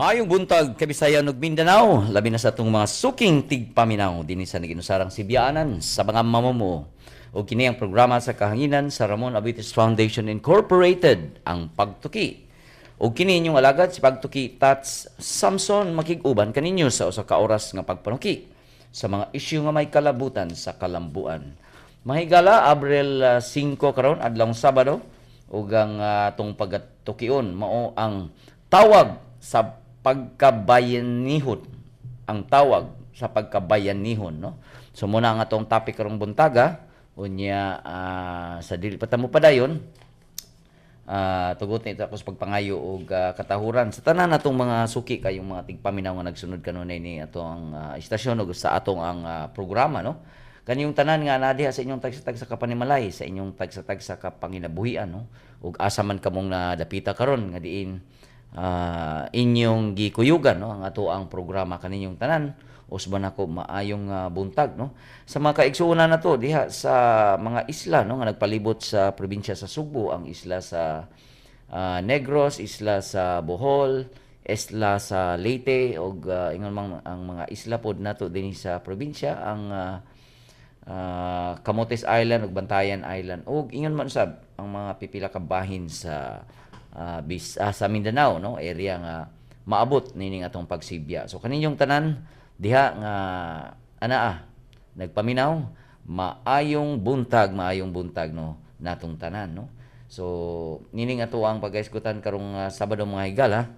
Maayong buntag, Kabisayan ug Mindanao, labi na sa atong mga suking tigpaminaw dinhi sa naginusarang sibyaanan sa mga mamumuo. Ug kini ang programa sa kahanginan sa Ramon Aboitiz Foundation Incorporated, ang Pagtuki. Ug kini inyong alagad, si Pagtuki Tats Samson, makig-uban kaninyo sa usa ka oras nga pagpanuki sa mga isyu nga may kalabutan sa kalambuan. Mahigala, Abril 5 karon, adlawng Sabado, ug ang atong pagatukion mao ang tawag sa pagkabayanihon, ang tawag sa pagkabayanihon, no? So mao na ang atong topic karong buntaga. Unya sa dili pa ta mo padayon, tugot ni ako sa pagpangayo og katahuran sa tanan natong mga suki kayong mga tigpaminaw nga nagsunod kanunay ni atong istasyon ug sa atong ang programa, no? Kaniyong tanan nga naa diha sa inyong tagsa-tagsa ka panimalay, sa inyong tagsa-tagsa ka panginabuhian, no, ug asa man kamong nadapita karon nga diin inyong gikuyugan, no, ang ato ang programa. Kaninyong tanan, usban ako maayong buntag, no? Sa mga kaigsuonan nato diha sa mga isla, no, nga nagpalibot sa probinsya sa Sugbo, ang isla sa Negros, isla sa Bohol, isla sa Leyte ug ingon mang ang mga isla pod nato dinhi sa probinsya, ang Camotes Island ug Bantayan Island ug ingon man usab ang mga pipila ka bahin sa sa Mindanao, no, area nga maabot nining atong pagsibya. So kaninyong tanan diha nga anaa nagpaminaw, maayong buntag, maayong buntag, no, natong tanan, no? So nining ato ang pagaisgutan karong Sabado, mga higala,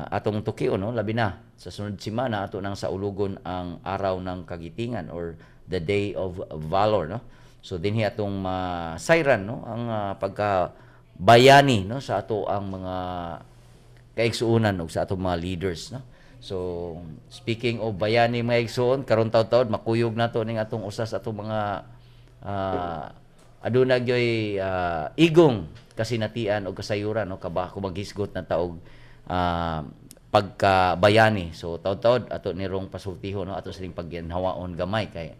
atong tukion, no, labi na sa sunod semana ato nang saulugon ang Araw ng Kagitingan or the Day of Valor, no? So dinhi atong masayran, no, ang pagka bayani, no, sa ato ang mga kaigsuonan ug sa atong mga leaders, no? So speaking of bayani, mga igsuon, karon taud-taud makuyog nato ning atong usa sa atong mga aduna gyoy igong kasinatian o kasayuran, no, kaba kung maghisgot na taog pagkabayani. So taud-taud ato nirong pasultiho, no, ato siling pagginhawaon gamay kay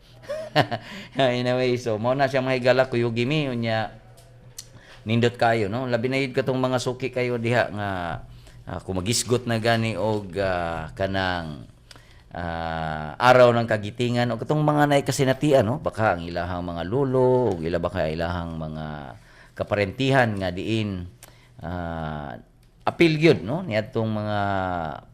anyway, so mao na siya, mga higala, kuyugi mi unya. Nindot kayo, no? Labi na yun katong mga suki kayo diha nga kung magisgot na gani og kanang Araw ng Kagitingan o katong mga naay kasinatian, no, baka ang ilahang mga lolo o ila baka ilahang mga kaparentihan nga diin apil gyud, no, niadtong mga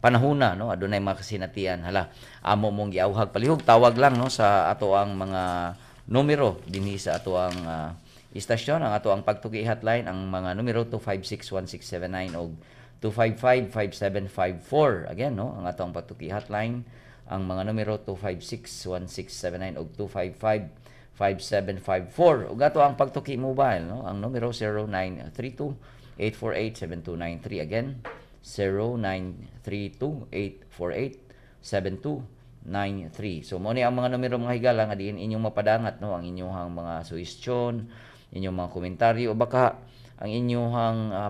panahuna, no, adunay mga kasinatian. Hala, amo mong giawhag, palihog tawag lang, no, sa ato ang mga numero dinhi sa ato ang istasyon, ang ato ang Pagtuki hotline, ang mga numero 2561679 og 2555754. Again, no, ang ato ang Pagtuki hotline, ang mga numero 2561679 og 2555754. Ug ato ang Pagtuki mobile, no, ang numero 0932 848 7293. Again, 0932 848 7293. So mo ni ang mga numero, mga higala, nga diin inyong mapadangat, no, ang inyong mga suhestyon, inyong mga komentaryo o baka ang inyong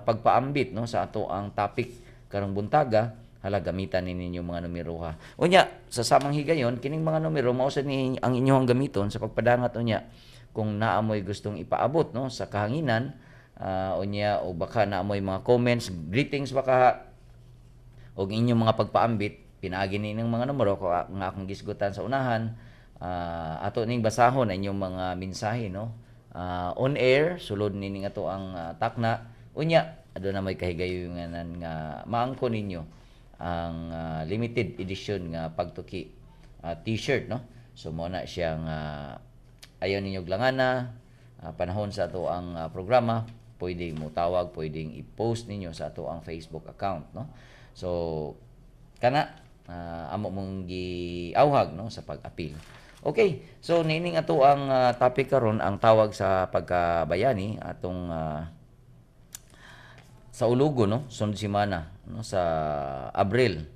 pagpaambit, no, sa ato ang topic karong buntaga. Hala, gamitan ni ninyo mga numero ha. Unya sa samang higayon, kining mga numero mao sad ni ang inyong gamiton sa pagpadangat unya kung naa moy gustong ipaabot, no, sa kahanginan, unya o baka naa moy mga comments, greetings baka og inyong mga pagpaambit pinaagi ni ng mga numero ko nga akong gisgutan sa unahan. Ato ning basahon ang inyong mga mensahe, no, on air sulod nining ato ang takna. Unya aduna may kahigayunan nga maangko ninyo ang limited edition nga Pagtuki t-shirt, no? So mo na siya nga ayaw ninyo langana, panahon sa ato ang programa, pwedeng mo tawag, pwedeng i-post ninyo sa ato ang Facebook account, no? So kana amo mong giawhag, no, sa pag-apil. Okay, so niining ato ang topic karon, ang tawag sa pagkabayani, atong sa ulugo, no, sunod semana, no, sa Abril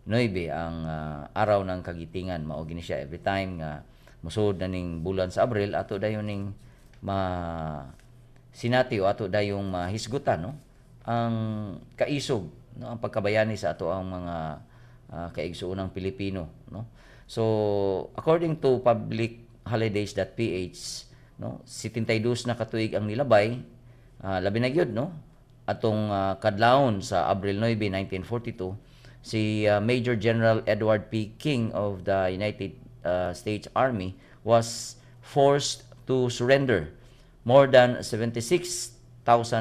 9 ang Araw ng Kagitingan. Mao gini siya, every time nga mosulod na ning bulan sa Abril, ato dayon ning ma sinati o ato dayong mahisgutan, no, ang kaisog, no, ang pagkabayani sa ato ang mga kaigsuonang Pilipino, no? So according to publicholidays.ph, no, 72 na katuig ang nilabay, labi na gyud, no, atong kadlawon sa Abril 9, 1942. Si Major General Edward P. King of the United States Army was forced to surrender more than 76,000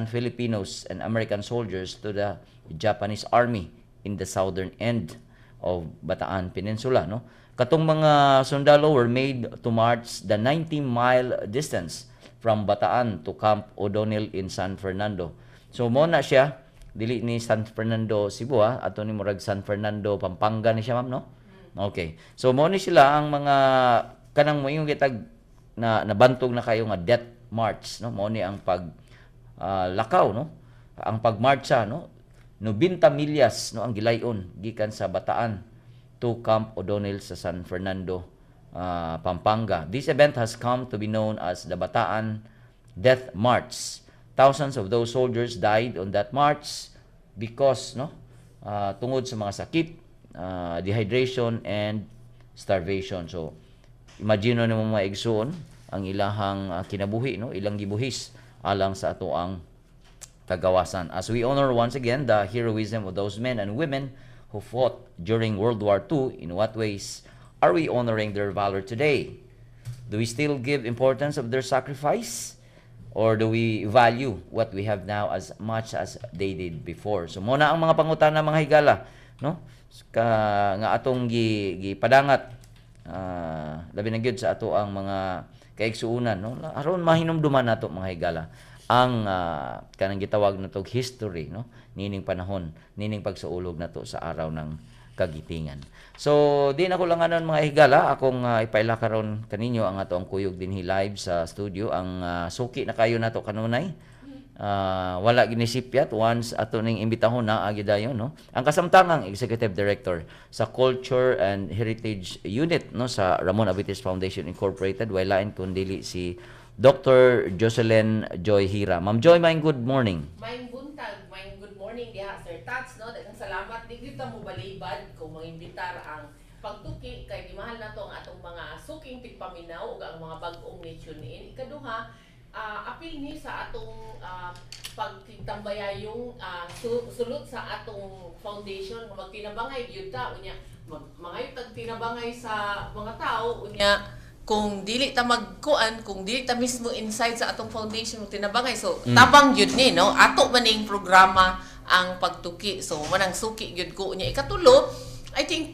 Filipinos and American soldiers to the Japanese Army in the southern end of Bataan Peninsula, no? Katong mga sundalo were made to march the 90-mile distance from Bataan to Camp O'Donnell in San Fernando. So mo na siya, dili ni San Fernando Cebu ah, ato ni murag San Fernando Pampanga ni siya, ma'am, no? Okay. So mo ni sila ang mga kanang moingon kitag na nabantog na kayo nga death march, no? Mo ni ang pag lakaw, no? Ang pagmarcha, no? 90 milyas, no, ang gilayon gikan sa Bataan to Camp O'Donnell sa San Fernando, Pampanga. This event has come to be known as the Bataan Death March. Thousands of those soldiers died on that march because, no, tungod sa mga sakit, dehydration and starvation. So imagine nimo, mga igsoon, ang ilahang kinabuhi, no, ilang gibuhis alang sa ato ang kagawasan. As we honor once again the heroism of those men and women who fought during World War II, in what ways are we honoring their valor today? Do we still give importance of their sacrifice? Or do we value what we have now as much as they did before? So mao na ang mga pangutana, mga higala, no? Ka, nga atong gi, gipadangat labi na gyud sa ato ang mga kaigsuonan, no, aron mahinumduman nato, mga higala, ang kanang gitawag nato history, no, nining panahon, nining pagsaulog nato sa Araw ng Kagitingan. So di na ko lang anon, mga higala, akong ipaila karon kaninyo ang ato ang kuyog dinhi live sa studio, ang suki na kayo nato kanunay. Wala ginisipyat once ato ning imbitahon na agi dayon, no, ang kasamtangang executive director sa Culture and Heritage Unit, no, sa Ramon Aboitiz Foundation Incorporated, way lain kun dili si Dr. Jocelyn Joy Hira. Ma'am Joy, maayong good morning. Maayong buntag, maayong good morning diha, Sir Tats, no? Daghang salamat. Di gyud ta mo balibad kung mangimbitar ang Pagtuki kay gimahal nato ang atong mga suking tigpaminaw ug ang mga bag-ong ni tune in. Ikaduha, apil ni sa atong pagtambayayong sulot sa atong foundation nga magtinabangay gyud ta, unya mangayo tag tinabangay sa mga tao, unya kung dili ta magkuan, kung dili ta mismo inside sa atong foundation mo tinabangay, so tabang gyud ni, no, ato maning programa ang Pagtuki, so manang suki gyud ko. Unya ikatulo, I think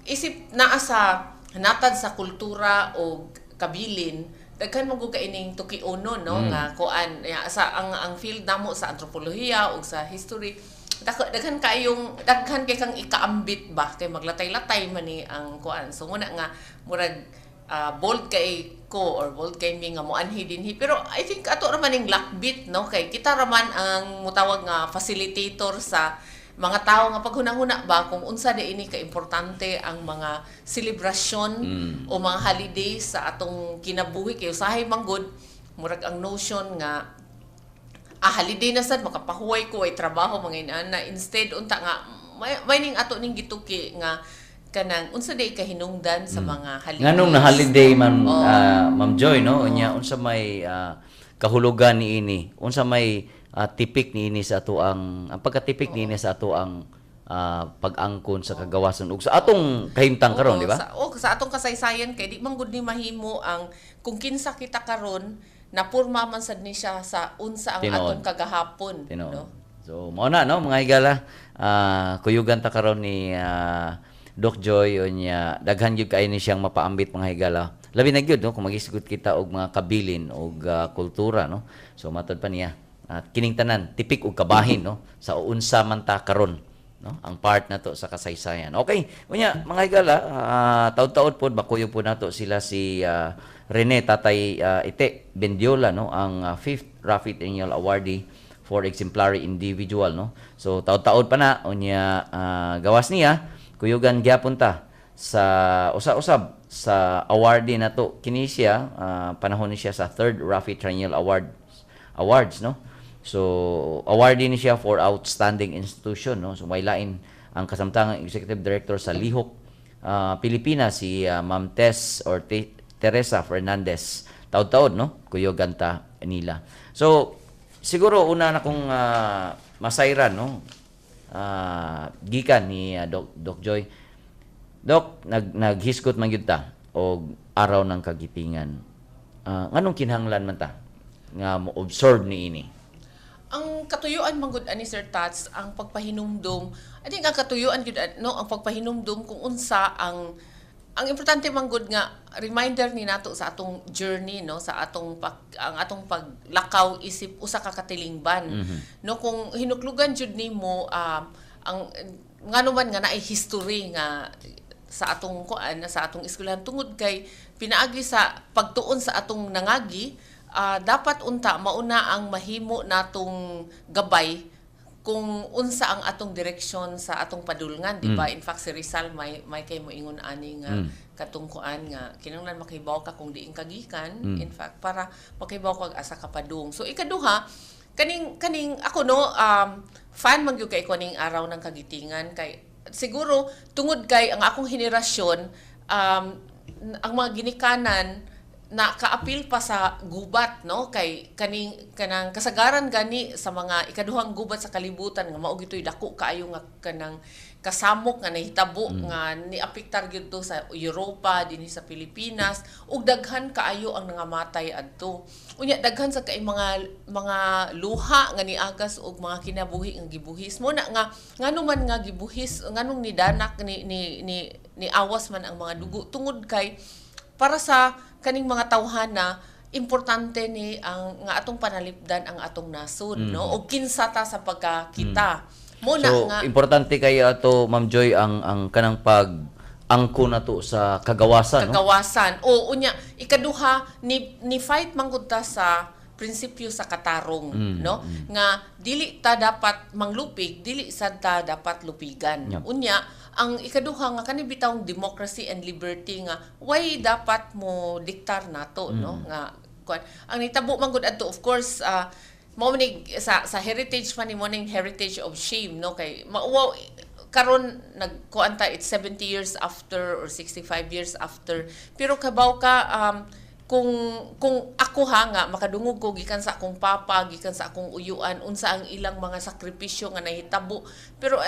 isip naa sa natad sa kultura o kabilin, daghan mo gud kaining tukiuno, no, nga kuan ya, sa ang field namo sa antropolohiya ug sa history, daghan kayong daghan kay kang ikaambit ba kay maglatay-latay man ni ang kuan. So muna nga murag bold kay ko or bold kay mi nga moanhi dinhi, pero I think ato ra man ning lakbit, no, kay kita ra man ang mutawag nga facilitator sa mga tao nga paghunahuna ba kung unsa di ini ka-importante ang mga selebrasyon o mga holidays sa atong kinabuhi, kay usahay man gud murag ang notion nga holiday na sad, makapahuway ko ay trabaho, mga inana, instead unta nga may ning ato ning gituki nga kanang unsa day kahinungdan sa mga holidays. Nganong na holiday man, Ma'am Joy, no? Unya unsa may kahulugan niini? Unsa may tipik niini sa ato ang pagkatipik niini sa ato ang pag-angkon sa kagawasan ug sa atong kahimtang karon, di ba? Sa atong kasaysayan, kay di man gud ni mahimo ang kung kinsa kita karon, napurma man sad ni siya sa unsa ang atong kagahapon, no? So mao na, no, mga higala, kuyugan ta karon ni Doc Joy, unya daghan gyud kaayo ni siyang mapaambit, mga higala. Labi na gyud, no, kung magisgot kita og mga kabilin og kultura, no. So matod pa niya at kining tanan tipik og kabahin, no, sa unsa man ta karon, no, ang part nato sa kasaysayan. Okay, unya mga higala, taud-taud pod makuyog po nato sila si Rene Tatay Ite Bendiola, no, ang fifth Rafi Triennial Awardee for exemplary individual, no. So taud-taud pa na, unya gawas niya kuyugan gyapon ta sa usa-usab sa awardee nato kini siya, panahon ni siya sa third Rafi Triennial Awards, no. So awardee ni siya for outstanding institution, no. So may lain ang kasamtangang executive director sa Lihok Pilipinas, si Ma'am Tess or Teresa Fernandez. Taud-taud, no, kuyugan ta nila. So siguro una na kong masayran, no. gikan ni Doc Joy. Doc, naghisgot man gyud ta og Araw ng Kagitingan. Nganong kinahanglan man ta nga mo observe ni ini? Ang katuyuan man gud ani, Sir Tats, ang pagpahinumdum. I think ang katuyuan gyud, no, ang pagpahinumdum kung unsa ang importante man gud nga reminder ni nato sa atong journey, no, sa atong ang atong paglakaw isip usa ka katilingban, no. Kung hinuklugan jud nimo ang ngano man nga naay history nga sa atong kuan, sa atong eskwelahan, tungod kay pinaagi sa pagtuon sa atong nangagi, dapat unta mauna ang mahimo natong gabay kung unsa ang atong direksyon sa atong padulngan, di ba? In fact, si Rizal may kay moingon ani nga katungkuan nga kinahanglan makahibaw ka kung diin ka gikan, in fact, para makahibaw ka asa ka padung. So ikaduha, kaning ako, no, fan man gyud kay ko ning Araw ng Kagitingan kay siguro tungod kay ang akong henerasyon, ang mga ginikanan na kaapil pa sa gubat, no, kay kaning kanang kasagaran gani sa mga ikaduhang gubat sa kalibutan nga mao gitoy dako kaayo nga kanang kasamok nga nahitabo nga niapektar gyud to sa Europa, dinhi sa Pilipinas, ug daghan kaayo ang nangamatay adto. Unya daghan sa kay mga luha nga niagas ug mga kinabuhi nga gibuhis mo na nga ngano man nga gibuhis, nganong nidanak ni ni ni ni awas man ang mga dugo, tungod kay para sa kaning mga tawhana importante ni ang nga atong panalipdan ang atong nasod, no, og kinsa ta sa pagkakita mo na. So nga importante kay ato, Ma'am Joy, ang kanang pag angko nato sa kagawasan, no? Kagawasan. O unya ikaduha, ni fight man gud ta sa prinsipyo sa katarong, no, nga dili ta dapat manglupig, dili sad ta dapat lupigan. Unya ang ikaduha nga kani bitawng democracy and liberty nga why dapat mo diktar nato, no, nga kuan ang nitabo man gud adto. Of course, mao ni sa heritage man ni mo ning heritage of shame, no, kay mauwaw karon nagkuan ta, it's 70 years after or 65 years after, pero kabaw ka kung ako ha nga makadungog ko gikan sa akong papa, gikan sa akong uyuan, unsa ang ilang mga sakripisyo nga nahitabo. Pero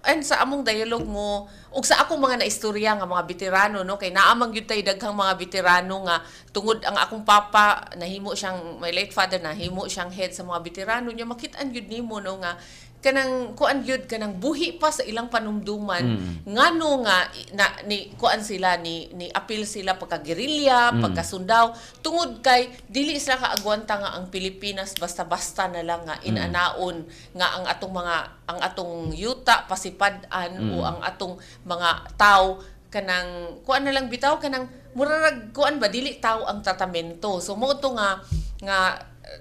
and sa among dialogue mo ug sa akong mga naistorya nga mga veterano, no, kay naa man gyud tay daghang mga veterano nga tungod ang akong papa nahimo siyang, my late father, nahimo siyang head sa mga veterano niya, makit-an gyud nimo, no, nga kanang kuan gyud, kanang buhi pa sa ilang panumduman ngano nga na ni kuan sila, ni apil sila pagka gerilya, pagkasundaw, tungod kay dili sila kaagwanta nga ang Pilipinas basta-basta na lang nga inanaon nga ang atong mga ang atong yuta pasipad-an o ang atong mga tao kanang kuan na lang bitaw, kanang murarag kuan ba, dili tao ang tratamento. So mo to nga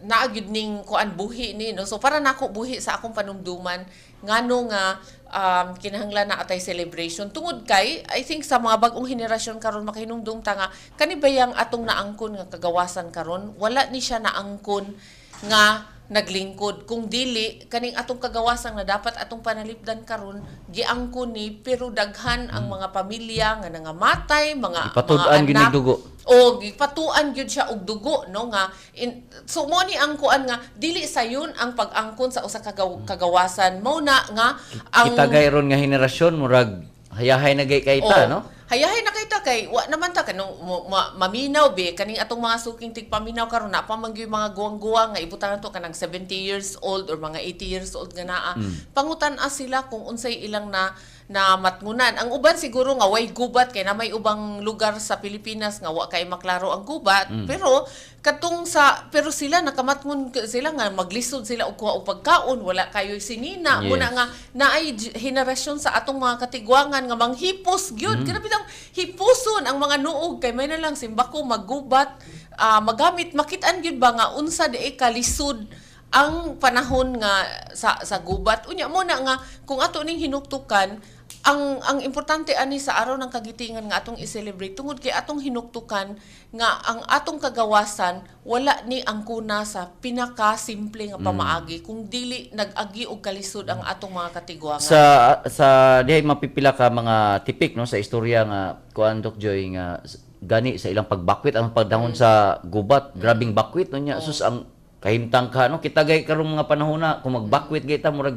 naa gyud ning kuan, buhi ni, no. So para nako buhi sa akong panumduman ngano nga kinahanglan na atay celebration, tungod kay I think sa mga bag-ong henerasyon karon makahinumdum ta nga kani bayang atong naangkon nga kagawasan karon, wala ni siya naangkon nga naglingkod. Kung dili kaning atong kagawasan nga dapat atong panalipdan karon, giangkon ni, pero daghan ang mga pamilya nga nangamatay, mga Ipatud-an mga gyud anak ning dugo. O gipatuan gyud siya og dugo, no, nga so mo ni ang kuan nga dili sayon ang pag-angkon sa usa ka kagawasan mo na nga ang Kita gay ron nga henerasyon, murag hayahay na gay kay ta, Oo. no? Hayahay na kay ta kay wa naman ta kanong maminaw be kaning atong mga suking tigpaminaw karon na pa man gyud mga guwang-guwang nga ibutangan to kanang 70 years old or mga 80 years old nga naa. Pangutan-a sila kung unsay ilang na matngunan. Ang uban siguro nga way gubat kay na may ubang lugar sa Pilipinas nga wa kay maklaro ang gubat, pero katong sa pero sila nakamatngon sila nga maglisod sila og kuha og pagkaon, wala kayo sinina. Muna nga naay henerasyon sa atong mga katigwangan nga manghipos gyud. Grabe bitaw hipuson ang mga nuog kay may na lang simbako maggubat, magamit makit-an gyud ba nga unsa di kalisod ang panahon nga sa gubat. Unya mo na nga kung ato ning hinuktukan ang importante ani sa Araw ng Kagitingan nga atong i-celebrate tungod kay atong hinuktukan nga ang atong kagawasan wala ni angkuna sa pinakasimple nga pamaagi kung dili nag-agi og kalisod ang atong mga katigwangan. Sa dihay mapipila ka mga tipik, no, sa istorya nga kuan, Doc Joy, nga gani sa ilang pagbakwit, ang pagdangon sa gubat, grabing bakwit, no, nya. Sus, ang kahimtang ka, no. Kita gay karong mga panahon na kung magbakwit gay ta, murag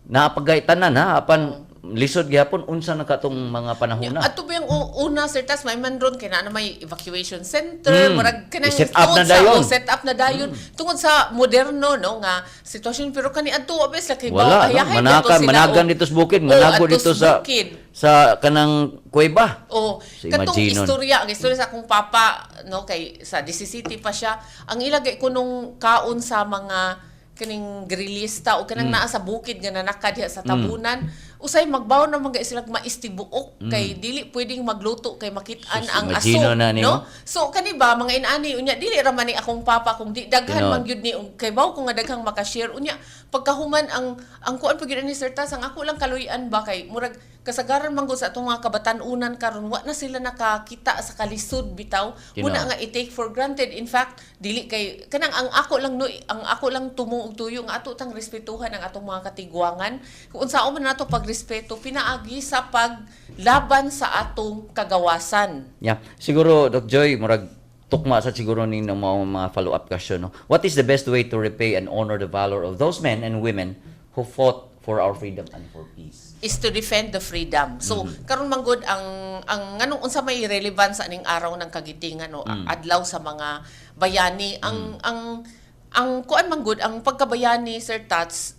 Naapagay tanan ha, apan lisod gihapon unsa na katong mga panahon na. Ato ba yung una, Sir Tas, may man ron kay naa na may evacuation center, murag kanang I-set up tungod na sa dayon. Oh, set up na dayon. Tungod sa moderno, no, nga sitwasyon, pero kani adto wa sila kay Wala, no? ayahay Manakan, sila, managan oh. dito sa bukid, Oh, manago adto dito sa bukid. sa kanang kuweba. Oh, So, katong imagine nun. istorya, ang istorya sa akong papa, no, kay sa DCCT pa siya, ang ilagay ko nung kaon sa mga kaning grillista o kanang naa sa bukid nga nanaka diha sa tabunan, usay magbaw na mga sila mais tibuok kay dili pwedeng magluto kay makit-an Sus, ang aso, imagine na nimo. no? So kani ba mga inani, unya dili ra man ni akong papa kung di daghan Tinuod. man gyud ni kay baw ko nga daghang makashare. Unya pagkahuman ang kuan pa gyud ni Sir Tas, ang ako lang kaluy-an ba kay murag kasagaran man gud sa atong mga kabatan-unan karon, wa na sila nakakita sa kalisod bitaw. Tinuod. Muna nga i-take for granted. In fact, dili kay kanang ang ako lang, no, ang ako lang tumo og tuyo nga ato tang respetuhan ang atong mga katigwangan kung unsaon man nato pagrespeto pinaagi sa paglaban sa atong kagawasan. Yeah. Siguro, Doc Joy, murag tukma sa siguro ni ng mga follow-up question, no? What is the best way to repay and honor the valor of those men and women who fought for our freedom and for peace? Is to defend the freedom. So karon man gud ang nganong unsa may relevance aning Araw ng Kagitingan, no, adlaw sa mga bayani, ang kuan man gud, ang pagkabayani, Sir Tats,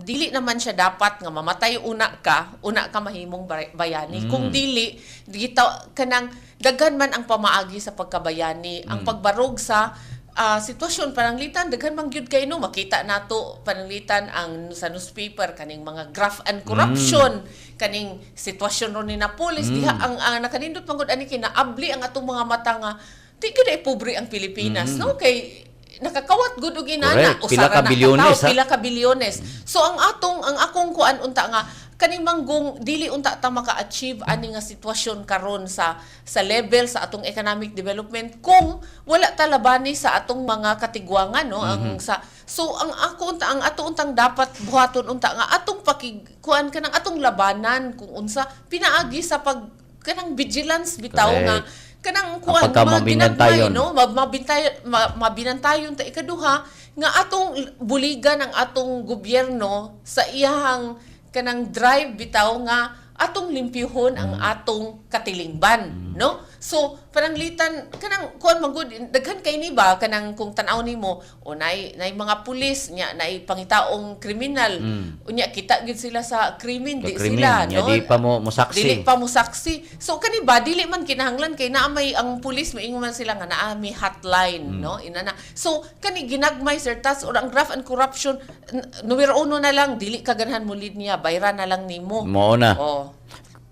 dili naman siya dapat nga mamatay una ka mahimong bayani. Kung dili gita kanang daghan man ang pamaagi sa pagkabayani, ang pagbarog sa sitwasyon. Pananglitan daghan man gyud kay, no, makita nato pananglitan ang sa newspaper kaning mga graft and corruption, kaning sitwasyon ron ni Napoles diha. Ang nakanindot man gud ani kay naabli ang atong mga mata nga di gyud ay pobre ang Pilipinas, no, kay nakakawat gud og inana. Correct. Pila Usa ka ra na bilyones, katawo, ha? pila ka bilyones. So ang akong kuan unta nga kaning manggong dili unta ta maka-achieve ani nga sitwasyon karon sa level sa atong economic development kung wala ta labani sa atong mga katigwangan, no, ang sa so ang ako unta, ang ato untang dapat buhaton unta nga atong pakig kuan kanang atong labanan kung unsa pinaagi sa pag kanang vigilance bitaw nga kanang kuan Ang mga pagkamabinantayon. ginagmay, no, mabinantayon ta. Ikaduha nga atong buligan ang atong gobyerno sa iyahang kanang drive bitaw nga atong limpyuhon ang atong katilingban, no? So pananglitan kanang kuan man gud, daghan kay ni ba kanang kung tan-aw nimo o nay mga pulis nya nay pangitaong kriminal, unya kita gyud sila sa krimen, di Krimen, sila, nya no, di pa mo mosaksi. Dili pa mo saksi. So kani ba dili man kinahanglan kay naa may ang pulis, moingon man sila nga naa may hotline, no, inana. So kani ginagmay, Sir Tats, or ang graft and corruption, numero uno na lang, dili ka ganahan mo lead niya, bayra na lang nimo. Mao na. Oh.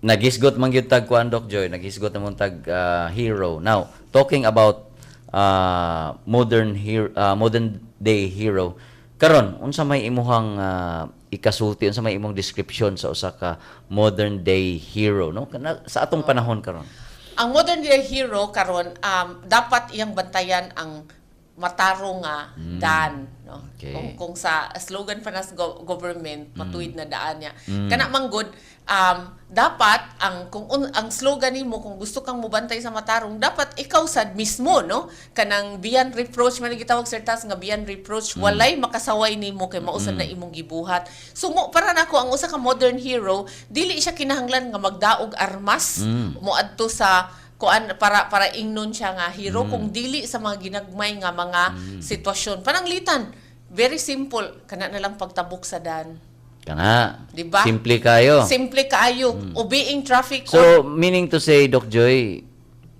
Nagisgot man gyud tag kuan, Doc Joy, nagisgot naman tag hero. Now, talking about modern day hero. Karon, unsa may imuhang ikasulti, unsa may imong description sa usa ka modern day hero, no? Kana, sa atong panahon karon? Ang modern day hero karon, dapat iyang bantayan ang matarong nga daan, no? Kung sa slogan pa nas government, matuwid na daan niya. Kana man gud, dapat ang kung ang slogan nimo, kung gusto kang mobantay sa matarong, dapat ikaw sad mismo, no, kanang beyond reproach man gitawag, Sir Tas, nga beyond reproach, walay makasaway nimo kay mao sad na imong gibuhat. So mo para nako ang usa ka modern hero, dili siya kinahanglan nga magdaog armas, moadto sa kuan para ingnon siya nga hero, kung dili sa mga ginagmay nga mga sitwasyon. Pananglitan, very simple, kana na lang pagtabok sa dan. Kana. Di ba? Simple kayo. Simple kaayo, obeying traffic. So, meaning to say, Doc Joy,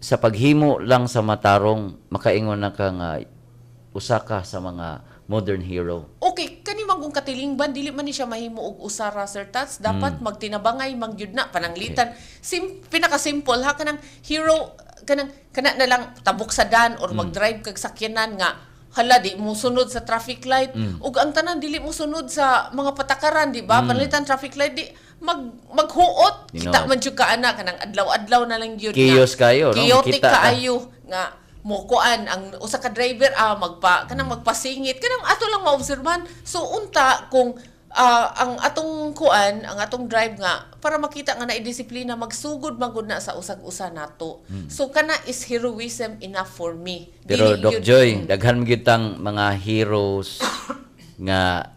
sa paghimo lang sa matarong, makaingon na ka nga usa ka sa mga modern hero. Okay, kani man kung katilingban, dili man ni siya mahimo og usa ra, Sir Tats. Dapat magtinabangay man gyud na. Pananglitan, pinaka-simple ha, kanang hero, kanang kana na lang tabok sa dan or mag-drive kag sakyanan nga hala, di mo sunod sa traffic light, ug ang tanan dili mo sunod sa mga patakaran, di ba? Pananglitan traffic light, di maghuot kita man jud ka ana kanang adlaw-adlaw na lang gyud nga. Chaos kayo, no? Chaotic Makita ka. kaayo nga mo kuan ang usa ka driver, magpa kanang magpasingit, kanang ato lang maobserbahan. So unta kung ang atong kuan, ang atong drive nga para makita nga na disiplina, magsugod magud na sa usag-usa nato. So kana is heroism enough for me. Pero Dili Doc gyud- Joy, daghan man gyud tang mga heroes nga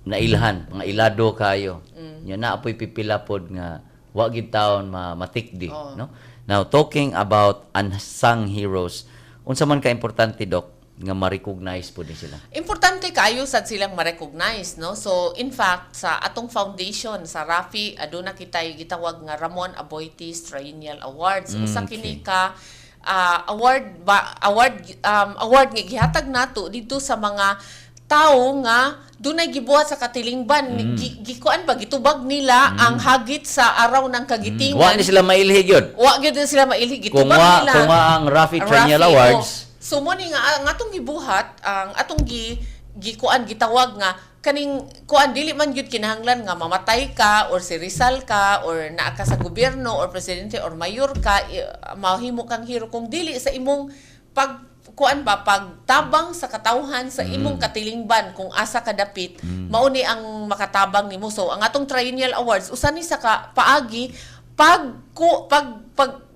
Nailhan, mga ilado kayo. Nya naa po'y pipila pod nga wa gid taon ma matikdi, no? Now, talking about unsung heroes, unsa man ka importante, Doc, nga ma-recognize pod ni sila? Importante kayo sad silang ma-recognize, no? So, in fact, sa atong foundation, sa RAFI, aduna kitay gitawag nga Ramon Aboitiz Triennial Awards. Usa kini ka award ba award award nga gihatag nato didto sa mga tawo nga dunay gibuhat sa katilingban. Gikuan ba, gitubag nila ang hagit sa Araw ng Kagitingan. Wa ni sila mailhi gyud. Wa gyud sila mailhi, Kung gitubag wa nila. Kung wa ang Rafi Triennial Rafi, Awards. Oh. So mo ni nga ang atong gibuhat, ang atong gikuan, gitawag nga kaning kuan, dili man gyud kinahanglan nga mamatay ka or si Rizal ka or naa ka sa gobyerno or presidente or mayor ka mahimo kang hero, kung dili sa imong pag kuan ba, pagtabang sa katawhan sa imong katilingban kung asa ka dapit, mao ni ang makatabang nimo. So ang atong Triennial Awards, usa ni sa ka, paagi pag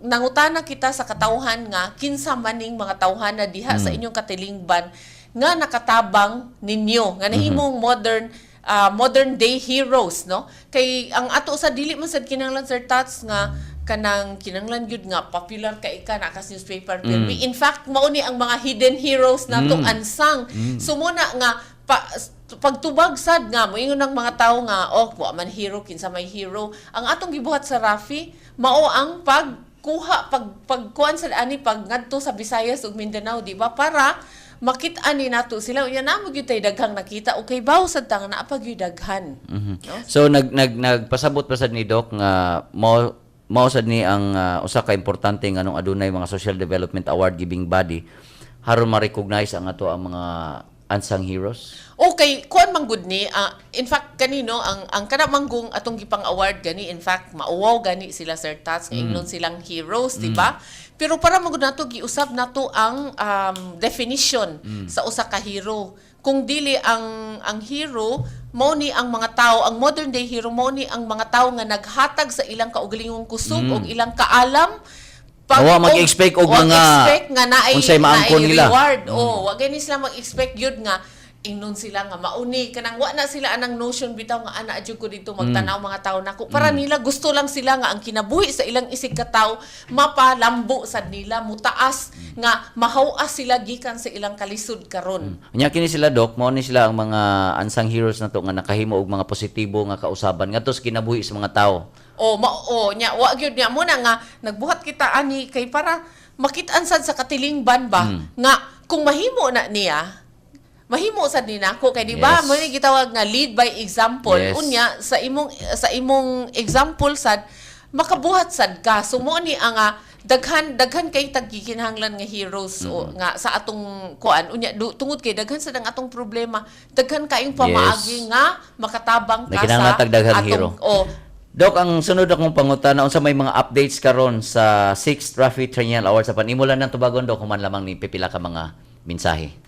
nangutana kita sa katawhan nga kinsa maning mga tawhana diha sa inyong katilingban nga nakatabang ninyo, nga nahimong modern day heroes, no? Kay ang ato sa dili man sad kinahanglan, Sir Tats, nga kanang kinahanglan gyud nga popular ka, ika na ka sa newspaper. Pero in fact, mao ni ang mga hidden heroes nato, unsung. So mo na nga pagtubag sad nga moingon ng mga tao nga, "Oh, wa man hero, kinsa may hero?" Ang atong gibuhat sa Rafi, mao ang pagkuha, pagkuan sa ani, pag ngadto sa Visayas ug Mindanao, di ba, para makit-an ni nato sila. Unya na mo gyud tay daghang nakita, okay ba, sad ta nga naa pa gyud daghan, no? So nag nag nagpasabot pa sad ni Doc nga mao mao sad ni ang usa ka importante nga nung adunay mga social development award giving body haron ma-recognize ang ato ang mga unsung heroes. Okay, kuan man gud ni, in fact kanino ang kana manggong atong gipang award gani, in fact mauwaw gani sila, Sir Tats, nga ingnon silang heroes, di ba? Pero para man gud nato giusab nato ang definition sa usa ka hero. Kung dili ang hero mao ni ang mga tao, ang modern day hero mao ni ang mga tao nga naghatag sa ilang kaugalingong kusog ug ilang kaalam Wa mag-expect og wa expect nga naay unsay maangkon naay nila. Reward. Oh, wa gani sila mag-expect gyud nga ingnon sila nga mauni kanang wa na sila anang notion bitaw nga ana jud ko dito magtanaw mga tao nako. Para nila, gusto lang sila nga ang kinabuhi sa ilang isig ka tawo mapalambo sad nila, mutaas, nga mahaw-as sila gikan sa ilang kalisod karon. Nya kini sila, Doc, mao ni sila ang mga unsung heroes nato nga nakahimo og mga positibo nga kausaban ngadto sa kinabuhi sa mga tao. O ma o nya wa gyud nya mo na nga nagbuhat kita ani kay para makit-an sad sa katilingban ba nga kung mahimo na niya, mahimo sad ni nako, kay di ba mo ni gitawag nga lead by example. Unya sa imong example sad makabuhat sad ka. So mo ni ang daghan daghan kay taggikinahanglan nga heroes o nga sa atong kuan. Unya tungod kay daghan sad ang atong problema, daghan kayong pamaagi nga makatabang ka Nagkinahanglan sa tag daghang atong hero. O. Doc, ang sunod akong pangutana, unsa may mga updates karon sa 6th Rafi Triennial Awards sa panimulan ng tubagon, Doc, human lamang ni pipila ka mga mensahe.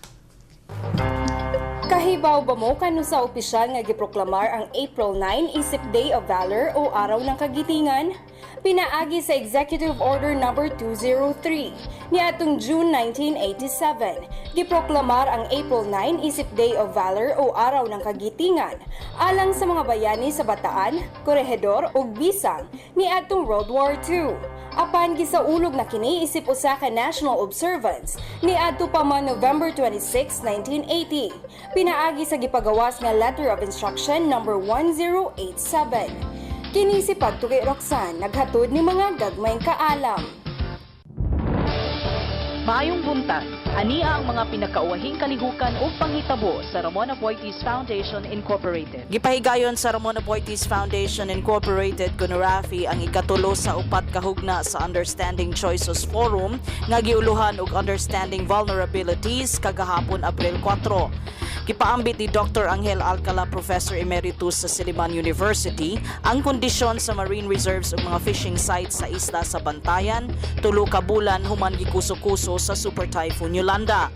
Kahibaw ba mo kanu sa opisyal nga giproklamar ang April 9 isip Day of Valor o Araw ng Kagitingan? Pinaagi sa Executive Order Number 203 niadtong June 1987, giproklamar ang April 9 isip Day of Valor o Araw ng Kagitingan alang sa mga bayani sa Bataan, Corregidor ug Bisang niadtong World War II. Apan gisaulog na kini isip usa ka national observance niadto pa man November 26, 1980. Pinaagi sa gipagawas nga Letter of Instruction Number 1087. Kini si Pagtuki Roxanne, naghatod ni mga gagmayng kaalam. Maayong buntag. Ania ang mga pinakauwahing kalihukan o panghitabo sa Ramon Aboitiz Foundation Incorporated. Gipahigayon sa Ramon Aboitiz Foundation Incorporated kuno RAFI ang ikatulo sa upat ka hugna sa Understanding Choices Forum nga giuluhan og Understanding Vulnerabilities kagahapon, Abril 4. Gipaambit ni Dr. Angel Alcala, Professor Emeritus sa Silliman University, ang kondisyon sa marine reserves ug mga fishing sites sa isla sa Bantayan, 3 ka bulan human gikuso-kuso sa Super Typhoon Yolanda.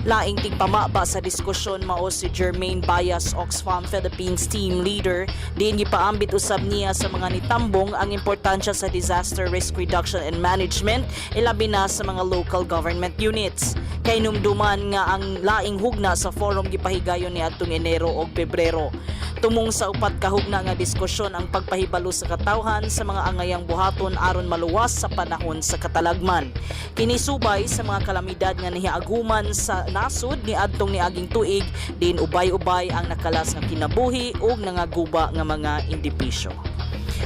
Laing tigpamaba sa diskusyon mao si Jermaine Bayas, Oxfam Philippines team leader, diin gipaambit usab niya sa mga nitambong ang importansya sa disaster risk reduction and management, ilabi na sa mga local government units. Kay numduman nga ang laing hugna sa forum gipahigayon niadtong Enero ug Pebrero. Tumong sa upat ka hugna nga diskusyon ang pagpahibalo sa katawhan sa mga angayang buhaton aron maluwas sa panahon sa katalagman. Kini subay sa mga kalamidad nga nihiaguman sa nasod niadtong niaging tuig, din ubay-ubay ang nakalas nga kinabuhi ug nangaguba nga mga edipisyo.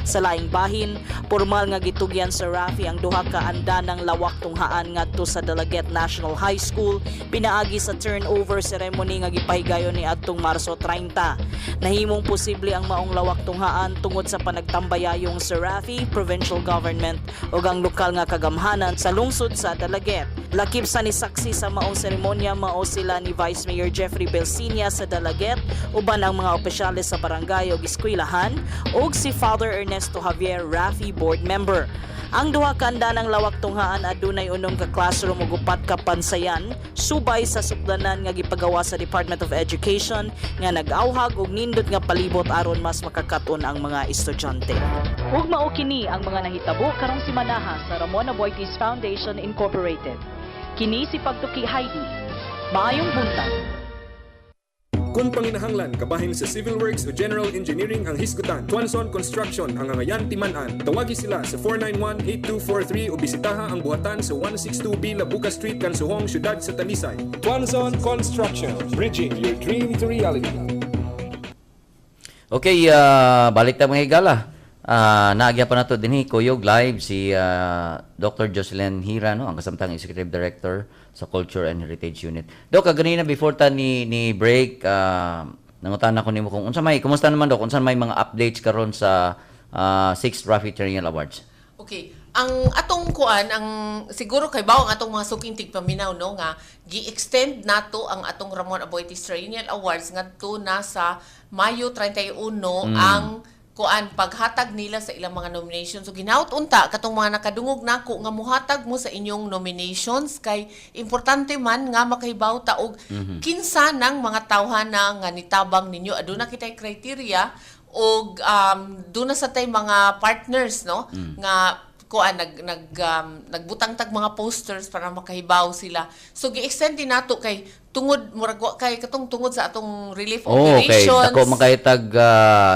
Sa laing bahin, formal nga gitugyan sa Rafi ang duha ka andanang lawak tunghaan ngadto sa Dalaguete National High School pinaagi sa turnover ceremony nga gipahigayon ni adtong Marso 30. Nahimong posible ang maong lawak tunghaan tungod sa panagtambayayong sa Rafi, provincial government ug ang lokal nga kagamhanan sa lungsod sa Dalaguete. Lakip sa nisaksi sa maong seremonya mao sila ni Vice Mayor Jeffrey Belsinia sa Dalaguete, uban ang mga opisyales sa barangay ug eskwelahan, ug si Father Ernesto Javier, Rafi board member. Ang duha ka andanang lawak tunghaan adunay 6 ka classroom ug upat ka pansayan, subay sa sukdanan nga gipagawa sa Department of Education nga nag-awhag og nindot nga palibot aron mas makakaton ang mga estudyante. Ug mao kini ang mga nahitabo karong simanaha sa Ramon Aboitiz Foundation Incorporated. Kini si Pagtuki Heidi. Maayong buntag. Kung panginahanglan kabahin sa civil works o general engineering ang hisgutan, Tuanson Construction ang angayan timan-an. Tawagi sila sa 491-8243 o bisitaha ang buhatan sa 162B Labuca Street, Kansuhong, Siyudad sa Talisay. Tuanson Construction, bridging your dream to reality. Okay, balik ta, mga higala. Naagya pa nato dinhi kuyog live si Dr. Jocelyn Hira, no, ang kasamtang Executive Director sa Culture and Heritage Unit. Dok, kaganina before ta ni break, nangutana ko nimo kung unsa may, kumusta naman, Dok, unsa may mga updates karon sa 6th Rafi Triennial Awards? Okay. Ang atong kuan, ang siguro kay bawo ang atong mga suking tigpaminaw, no, nga gi-extend nato ang atong Ramon Aboitiz Triennial Awards ngadto na sa Mayo 31 ang kuan, paghatag nila sa ilang mga nominations. So ginawat unta katong mga nakadungog nako nga muhatag mo sa inyong nominations kay importante man nga makahibaw ta og kinsa nang mga tawhana nga nitabang ninyo. Aduna kitay criteria og duna sa tay mga partners, no, nga kuan, nag nag nagbutang tag mga posters para makahibaw sila. So gi-extend din nato kay tungod murag wa kay katong tungod sa atong relief Oh, okay. operations. Dako man kay tag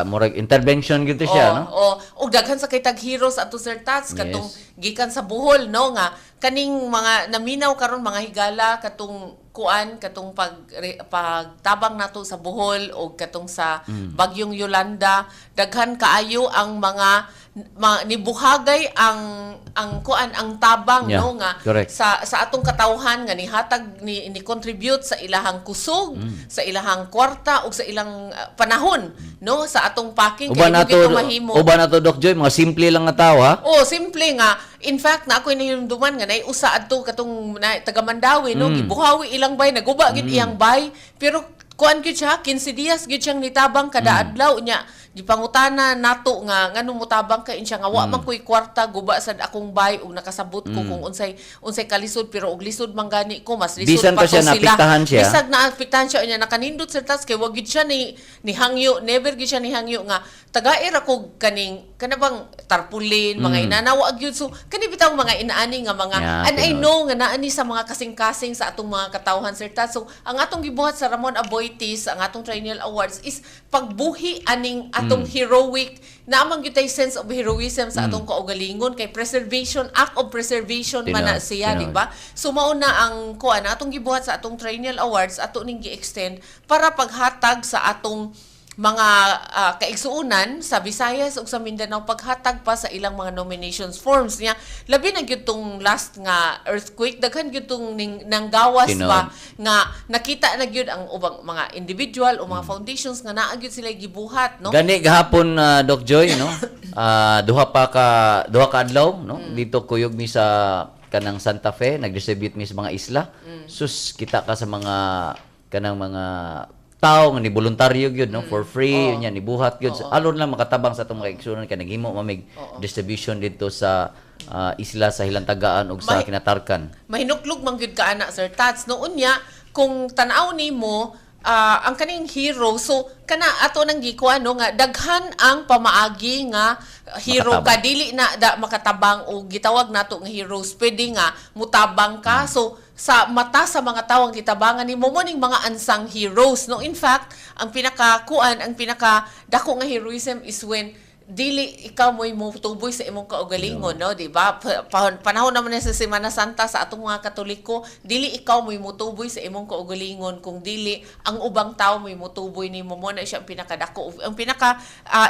murag intervention gyud to siya, no? Oh, og daghan sa kay tag heroes ato, Sir Tats, katong gikan sa Bohol, no, nga kaning mga naminaw karon, mga higala, katong kuan, katong pagtabang nato sa Bohol o katong sa bagyong Yolanda, daghan kaayo ang mga nibuhagay ang kuan, ang tabang, no, nga sa atong katawhan nga nihatag, ni contribute sa ilahang kusog, sa ilahang kwarta ug sa ilang panahon, no, sa atong packing Uban kay nato, di gyud mahimo. Uban nato, Doc Joy, mga simple lang nga tao, ha? Oh, simple nga. In fact, na ako'y nahinumduman nga nay usa adto katong na, taga Mandawi, no, gibuhawi ilang bay, naguba gid iyang bay, pero kuan gyud siya, 15 dias gyud siyang nitabang kada adlaw nya. Gipangutana nato nga ngano motabang ka, siya nga wa man ko'y kwarta, guba sad akong bay ug nakasabot ko kung unsay unsay kalisod, pero og lisod man gani ko, mas lisod Bisan pa pa siya to sila. naapektahan siya. Bisag naapektahan siya unya nakanindot, Sir Tats, kay wa gyud siya ni hangyo, never gyud siya ni hangyo nga tagair ako kaning kana bang tarpaulin, mga inana, wa gyud. So kani bitaw mga inaani nga mga and I tinuod. know nga naani sa mga kasing-kasing sa atong mga katawhan, Sir Tats. So ang atong gibuhat sa Ramon Aboitiz, ang atong Triennial Awards is pagbuhi aning atong heroic naamang gyud tay sense of heroism sa atong kaugalingon kay preservation, act of preservation man na siya, di ba? So mao na ang kuan atong gibuhat sa atong Triennial Awards, ato ning gi-extend para paghatag sa atong mga kaigsuonan sa Visayas ug sa Mindanao, paghatag pa sa ilang mga nominations forms niya. Labi na gyud tong last nga earthquake, daghan gyud tong nanggawas pa nga nakita na gyud ang ubang mga individual o mga foundations nga naa gyud sila gibuhat, no? Gani gahapon, Doc Joy, no? Duha ka adlaw, no? Dito kuyog mi sa kanang Santa Fe, nag-distribute mi sa mga isla. Sus, kita ka sa mga kanang mga tao nga ni voluntaryo gyud, no, for free unya nibuhat gyud. Alon lang makatabang sa atong mga igsuonan kay naghimo mamig distribution dito sa isla sa Hilantagaan ug sa Kinatarkan. Mahinuklog man gyud ka ana, Sir Tats, no? Unya kung tan-aw nimo ang kaning hero, so kana ato nang gikuan, no, nga daghan ang pamaagi nga hero ka. Makatabang. Dili na da makatabang o gitawag nato nga heroes, pwede nga mutabang ka. So sa mata sa mga tawo, ang gitabangan nimo mo ning mga unsung heroes, no? In fact, ang pinaka kuan, ang pinaka dako nga heroism is when dili ikaw mo'y motuboy sa imong kaugalingon, no, di ba? Panahon naman na sa Semana Santa sa atong mga Katoliko, dili ikaw mo'y motuboy sa imong kaugalingon kung dili ang ubang tao mo'y motuboy nimo. Mo na siya ang pinakadako, ang pinaka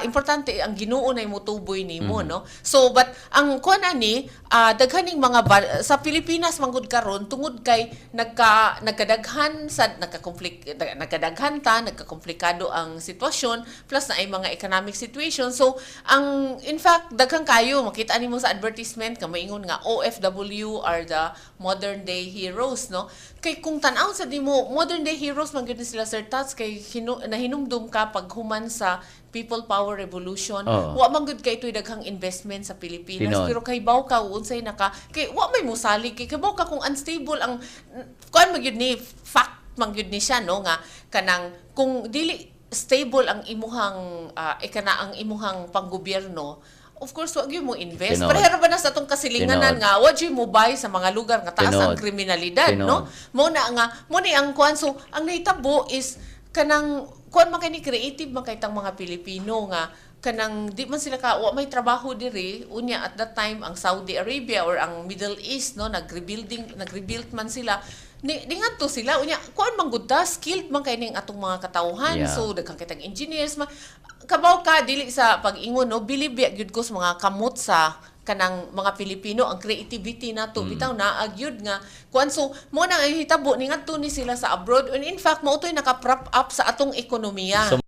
importante, ang Ginoo na motuboy nimo, no? So but ang kuan ani, daghaning mga sa Pilipinas manggod karon, tungod kay nagkadaghan sa nagka-conflict, nagkadaghan ta, nagkakomplikado ang sitwasyon, plus na ay mga economic situation. So ang in fact, daghan kayo makita nimo sa advertisement ka moingon nga OFW are the modern day heroes, no? Kay kung tan-aw sa nimo, modern day heroes man gyud ni sila, Sir Tats, kay nahinumdum ka pag human sa People Power Revolution, wa man gyud kay ito'y daghang investment sa Pilipinas. Tinuod. Pero kay baw ka unsay naka kay wa may musalig, kay kabaw ka kung unstable ang kuan man gyud ni, fact man gyud ni siya, no, nga kanang kung dili stable ang imuhang ikana ang imuhang panggobyerno, of course wa gyud mo invest. Tinuod. Pareho ba na sa atong kasilinganan Tinuod. nga wa gyud mo buy sa mga lugar nga taas ang kriminalidad, no? Tinuod. Mo na nga mo ni ang kuan. So ang nahitabo is kanang kuan man kay ni, creative man kay tang mga Pilipino nga kanang di man sila ka wa may trabaho diri. Unya at that time, ang Saudi Arabia or ang Middle East, no, nagrebuilding, nagrebuild man sila ni ngadto sila. Unya kuan man gud ta, skilled man kay ning atong mga katawhan. So daghan kitang engineers ma kabaw ka, dili sa pag-ingon, no, bilib gyud ko sa mga kamot sa kanang mga Pilipino, ang creativity nato bitaw naa gyud nga kuan. So mo nang ang hitabo, ni ngadto ni sila sa abroad, and in fact mao to'y naka-prop up sa atong ekonomiya. So,